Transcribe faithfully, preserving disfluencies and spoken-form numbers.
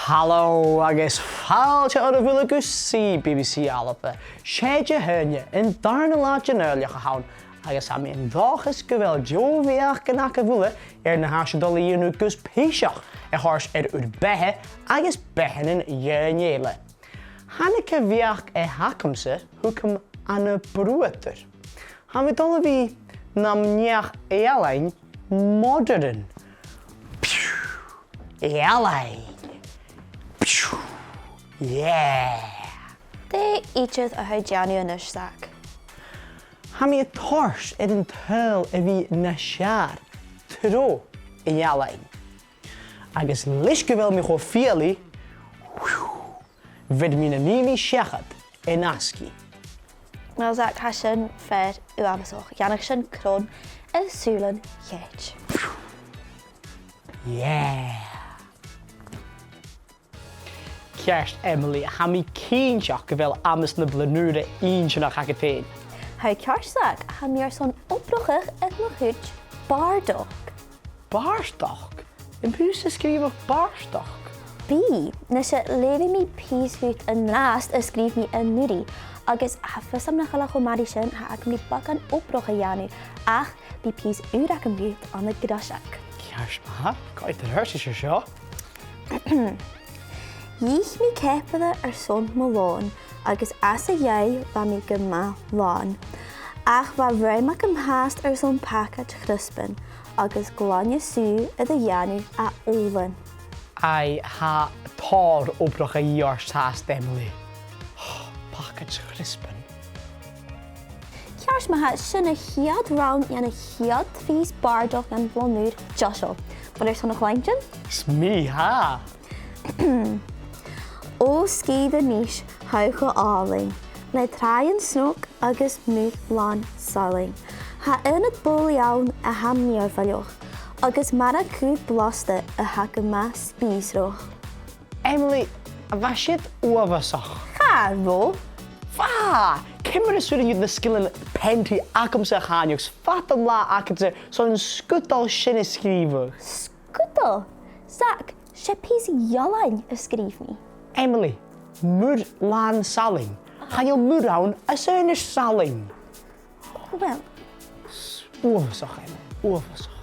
Halò agus fàilte oirbh uile gu CBBC ALBA. 'S e Dihaoine, an dàrna latha den Fhaoilleach a th' ann, agus tha mi an dòchas gu bheil deagh bheachd agaibh uile air na tha sibh a' dol a dhèanamh gus piseach a thoirt air ur beatha agus beathannan dhaoine eile. Thàinig a' bheachd a th' agamsa thugam ann am bruadar. Tha mi a' dol a bhith nam neach-ealain modern. Ealain. Yeah. Dè idir a tha thu a' dèanamh a-nis, Zach? Tha mi a' toirt air an t-saoghal a bhith nas fheàrr tro ealain. Agus leis gu bheil mi cho fialaidh, bheir mi na nì mi seachad an-asgaidh. Uill, Zach, tha sin fìor uabhasach. Dhèanadh sin cron air sùilean chait. Yeah. Ceart, Emily, tha mi cinnteach gu bheil amas na Bliadhn' Ùire inntinneach agad fhèin. Tha e ceart, Zach, tha mi airson obrachadh air mo chuid bàrdachd. Bàrdachd? Am bi thusa a' sgrìobhadh bàrdachd? Bidh. Nise, leughaidh mi pìos dhut an-dràsta a sgrìobh mi an-uiridh, agus tha fios agam nach eil e cho math ri sin, tha agam ri beagan obrach a dhèanamh, ach bidh pìos ùr agam dhut ann an greiseag. Ceart ma-thà, coimhead air adhart ris a seo. Dh'ith mi ceapaire airson mo lòn, agus às a dhèidh bha mi gu math làn. Ach bha rùm agam fhathast airson pacaid chriospan, agus glainne sùgh air a dhèanamh à ùbhlan. Aidh, tha tòrr obrach a dhìth ort fhathast, Emily. Pacaid chriospan. Ceart ma-thà, sin a' chiad rann dhen a' chiad phìos bàrdachd dhan Bhliadhn' Ùr deiseil. Bheil thu airson a chluinntinn? 'S mi tha! Ò sgìre Nis, tha thu cho àlainn, le tràighean snog agus muir làn salainn. Tha ionad bowling ann a tha mìorbhaileach, agus marag cù blasta a tha gu math spìosrach. Emily, a bha siud uabhasach? Cha robh. Bha! Ciamar as urrainn dhut na sgilean peantaidh agamsa a chàineadh, 's fada an latha agadsa son an sgudal sin a sgrìobhadh? Sgudal? Zach, 's e pìos ealain a sgrìobh mi. Emily, muir làn salainn. Chan eil muir ann, is aonais salainn. Uill. Uabhasach, Emily, uabhasach.